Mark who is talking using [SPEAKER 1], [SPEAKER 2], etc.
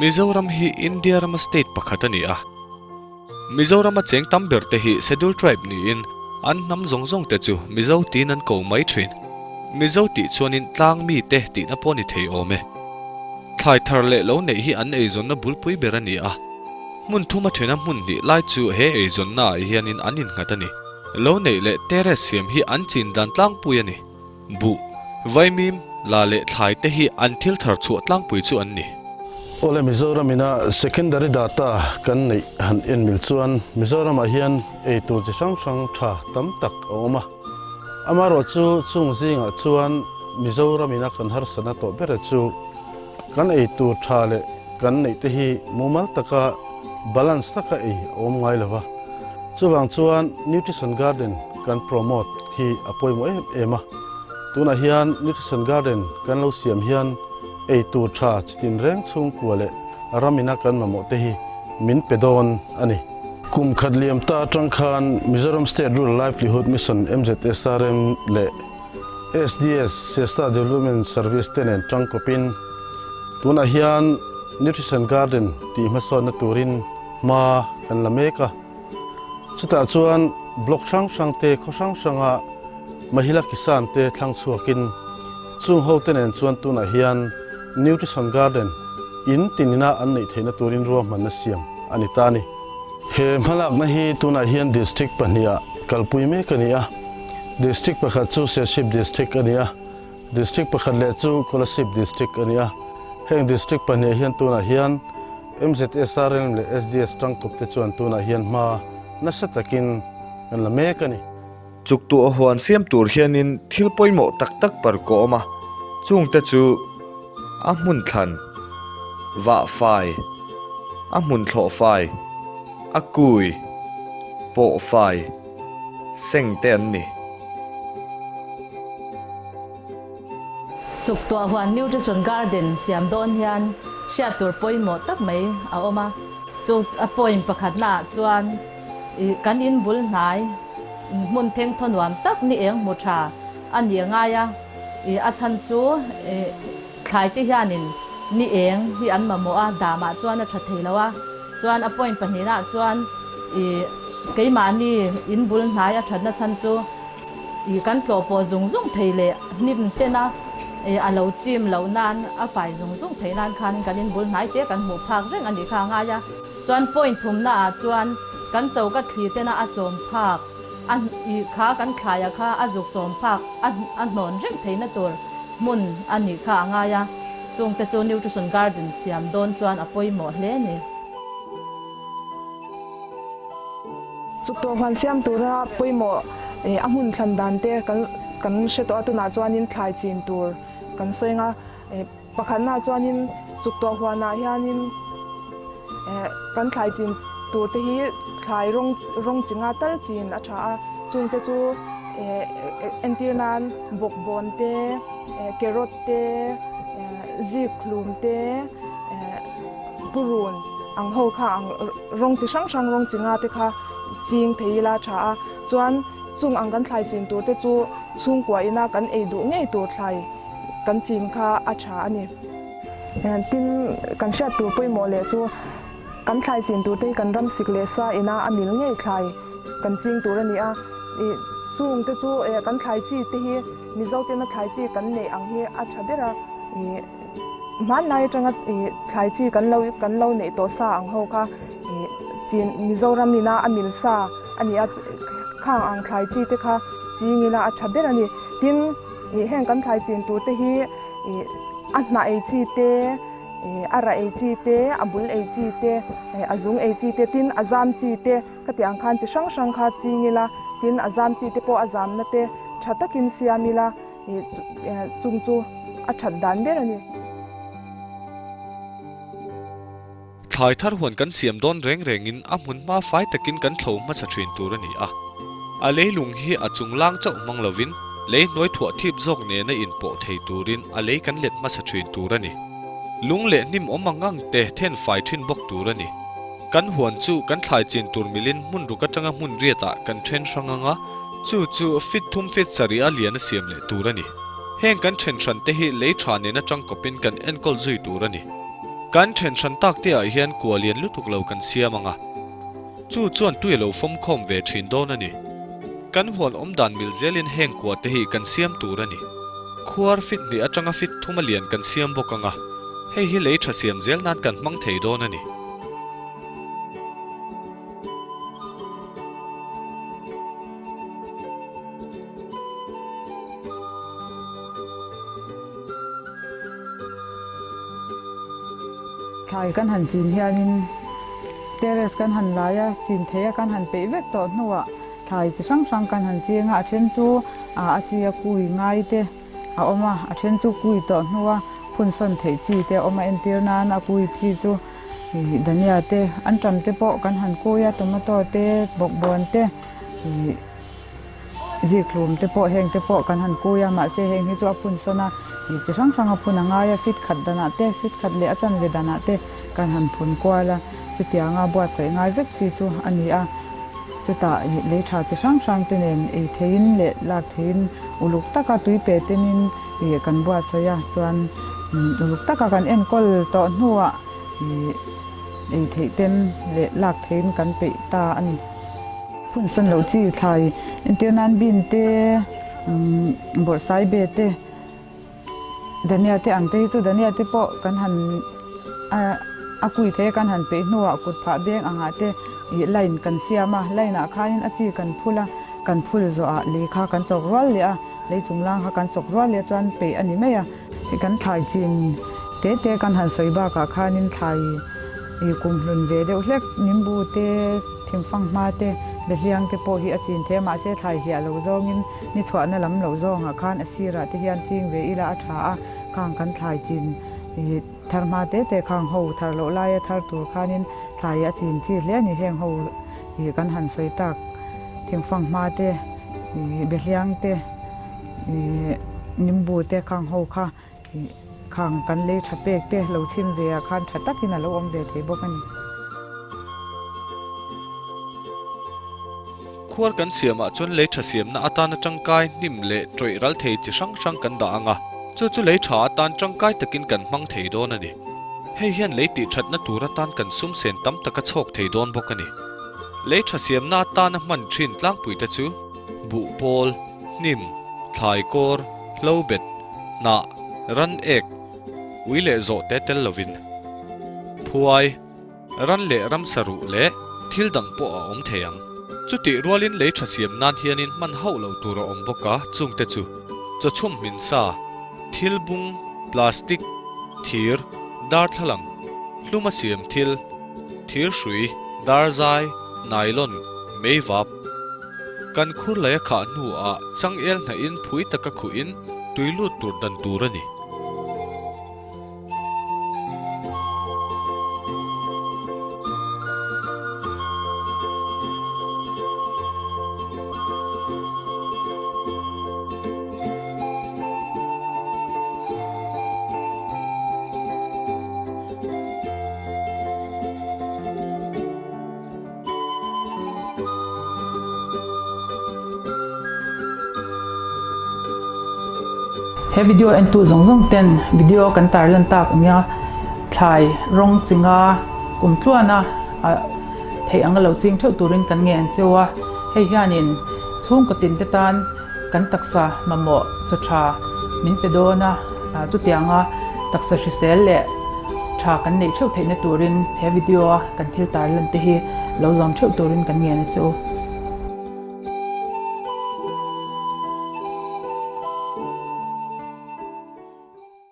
[SPEAKER 1] Mizoram hi India rama state pakhat a ni a. Mizorama cheng tam ber te hi Schedule Tribe niin an hnam zawng zawng te chu Mizo tiin an ko mai thin. Mizo tih chuanin tlang mi te tihna pawh ni thei awm e. Thlai thar leh lo neih hi an eizawnna bulpui ber a ni a. Hmun thuma thena hmun hnih lai chu he eizawnna ah hianin an innghat a ni. Lo neih leh terrace siam hi an chin dan tlangpui a ni. Buh, vaimim, la leh thlai te hi an thil thar chhuah tlangpui chu an ni.
[SPEAKER 2] Awle Mizoram ina secondary data kan neih han en mil chuan Mizoram ah hian ei tur chi hrang hrang tha tam tak a awm a. Amaherawhchu chung zingah chuan Mizoram ina kan harsatna tawh bera chu kan ei tur tha leh kan neih te hi mumal taka balance taka ei a awm ngai lo va. Chuvang chuan Nutrition Garden kan promote hi a pawimawh em em a. Tunah hian Nutrition Garden kan lo siam hian ei tur tha chitin reng chhungkua leh ramina kan mamawh te hi min pe dawn a ni. Kum khat liam ta atang khan Mizoram State Rural Livelihood Mission, MZSRM, leh SDS, Sesta Development Service, te nen tangkawpin tunah hian Nutrition Garden tih hmasawnna turin hma kan la mek a. Chutah chuan block hrang hrang te, khaw hrang hranga Mahila Kisan te thlang chhuakin chung ho te nen chuan tunah hian Nutrition Garden in tinina an neih theihna turin ruahmanna siam a ni ta a ni. He hmalakna hi tunah hian District pahniha kalpui mek a ni a, District pakhat chu Serchhip District a ni a, District pakhat leh chu Kolasib District a ni a. Heng District pahniha hian tunah hian MZSRM leh SDS tangkawp te chuan tunah hian hma nasa takin kan la mek a ni.
[SPEAKER 3] Chuktuah huan siam tur hianin thil pawimawh tak tak par kawh awm a, chungte chu a hmun thlan, vah fai, a hmun thlawh fai, a kui, pawh fai, seng te an ni.
[SPEAKER 4] Chuktuah huan Nutrition Garden siam dawn hian hriat tur pawimawh tak mai a awm a. Chu a point pakhatnaah chuan ih kan in bul hnai hmun theng thaw nuam tak ni eng hmu tha a ni a ngai a, ih a chhan chu ih thlai te hianin ni eng hi an mamawh a, damah chuan a tha thei lo a. Chuan a point pahnihnaah chuan ih keimahni in bul hnai a thatna chhan chu I kan tlawh pawh zung zung thei leh hnim tena a lo chim loh nan a fai zung zung theih nan khan kan inbul hnai te kan hmuh phak reng a nih kha a ngai a. Chuan point thumna ah chuan kan choka thli tena a chawm phak a i kha kan thlaia kha a zuk chawm phak a a hnawn reng theihna tur hmun a nih kha a ngai a. Chungte chu nutrition garden siam dawn chuan a pawimawh hle a ni.
[SPEAKER 5] Chuktuah huan siam tura pawimawh a hmun thlan dan te kan kan hre tawh a, tunah chuanin thlai chin tur kan sawi ang a, pakhatnaah chuanin chuktuah huanah hianin kan thlai chin tur te hi thlai rawng rawng chi nga tal chin a tha a, chungte chu entir nan bawkbawn te, carrot te, zikhlum te, purun ang ho kha ang rawng chi hrang hrang rawng chi nga te kha ching thei ila tha a, chuan chung ang kan thlai chin tur te chu chhungkua ina kan ei duh ngei tur thlai kan chin kha a tha a ni. Tin, kan hriat tur pawimawh leh chu kan thlai chin tur te hi kan ram sik leh sa ina a mil ngei thlai kan ching tur a ni a, chung te chu kan thlai chi te hi Mizo tena thlai chi kan neih ang hi a tha ber a, Hmanlai atanga thlai chi kan lo kan lo neih tawh sa ang ho kha chin Mizoram ina a mil sa a ni a, khang ang thlai chi te kha ching ila a tha ber a ni. Tin, heng kan thlai chin tur te hi a hnah ei chi te, a rah ei chi te, a bul ei chi te, a zung ei chi te, tin a zam chi te ka tih ang khan chi hrang hrang kha ching ila, tin a zam chi te pawh a zamna te tha takin siam ila. Chung chu a that dan ber a ni.
[SPEAKER 1] Thlai thar huan kan siam dawn reng rengin a hmun hma fai takin kan thlo hmasa thin tur a ni a. A leilung hi a chung lang chauh hmang lovin lei hnuai thuah thip zawk nena inpawh thei turin a lei kan let hmasa thin tur a ni. Lung leh hnim awm ang ang te then fai thin bawk tur a ni. Kan huan chu kan thlai chin tur milin hmun ruk atanga hmun riatah kan then hrang ang a, chu chu fit thum fit sarih a lian a siam leh tur a ni. Heng kan then hran te hi lei tha nena tangkawpin kan enkawl zui tur a ni. Kan then hran tak te ah hian kua lian lutuk lo kan siam ang a, chu chuan tui a lo fawm khawm ve thin dawn a ni. Kan huan awm dan mil zelin heng kua te hi kan siam tur a ni. Khuar fit hnih atanga fit thum a lian kan siam bawk ang a, hei hi lei tha siam zel nan kan hmang thei dawn a ni.
[SPEAKER 6] Thlai kan han chin hianin terrace kan han lai a, chin thei a kan han peih vek tawh hnuah thlai chi hrang hrang kan han ching a, a then chu a chi a kui ngai te a awm a, a then chu kui tawh hnua phun sawn theih chi te a awm a, entir nan a kui chi chu dhania te an tam te pawh kan han kui a, tomato te bawkbawn te ih. Zikhlum te pawh heng te pawh kan han kui a, mahse heng hi chu a phun sawn a, ih chi hrang hrang a phun a ngai a, fit khat danah te, fit khat leh a chanve danah te kan han phun kual a, chutianga buatsaih ngai vek chi chu a ni a, chutah ih lei tha chi hrang hrang te nen ei theiin leh lak theiin uluk taka tui pe tenin ih kan buatsaih a, chuan uluk taka kan enkawl tawh hnuah ih ei theih ten leh lak theiin kan peih ta a ni. Phun sawn loh chi thlai entir nan bean te bawrhsai be te dhania te ang te hi chu dhania te pawh kan han a kui thei a kan han peih hnuah kut phah beng angah te ih line kan siam a line ah khanin a chi kan phul a kan phul zawhah lei kha kan chawk rual leh a lei chunglang kha kan chawk rual leh chuan peih a ni mai a. Kan thlai chin te te kan han sawi bakah khanin thlai ih kum hlun ve deuh hlek nimbu te thingfang hma te behliang te pawh hi a chin thei a mahse thlai hliah lo zawngin ni chhuahna lam loh zawngah khan a sirah te hian ching ve ila a tha a khang kan thlai chin ih thar hma te te khang ho thar loh laia thar tur khanin thlai a chin chi hle a ni heng ho ih kan han sawi tak thingfang hma te ih behliang te. Ih nimbu te khang ho kha ih khang kan lei tha pek te lo chhim ve ah khan tha takin a lo awm ve thei bawk a ni.
[SPEAKER 1] Khuar kan siamah chuan lei tha siamna atana tangkai hnim leh tawih ral thei chi hrang hrang kan dah ang a, chu chu lei tha atan tangkai takin kan hmang thei dawn a ni. Hei hian lei tih thatna tur atan kan sum sen tam tak a chhawk thei dawn bawk a ni. Lei tha siamna atana hman thin tlangpuite chu buhpawl, Hnim, thlai kawr, hlo bet, hnah, ran ek, ui leh zawh te tel lovin phuai, ran leh ramsa ruh leh thil dang pawh a awm thei ang. Chutih rualin lei tha siam nan hianin hman hauh lo tur a awm bawk a, chungte chu, chawchhum hmin sa, thil bung, plastic, thir, darthlalang, hluma siam thil, thir hrui, darzai, nylon, meivap, Kan khur lei a khah hnuah changel hnahin phui taka khuhin tui lut tur dan tur a ni.
[SPEAKER 7] He video entu zawng zawng ten video kan tarlan tak ania thlai rawng chinga kum tluana theih anga lo ching theuh turin kan ngen cheu a, hei hianin chhungkaw tin te tan kan taksa mamawh chaw tha min pe dawn a, chutianga taksa hrisel leh tha kan neih theuh theihna turin he video a kan thil tarlan te hi lo zawm theuh turin kan ngen a che u.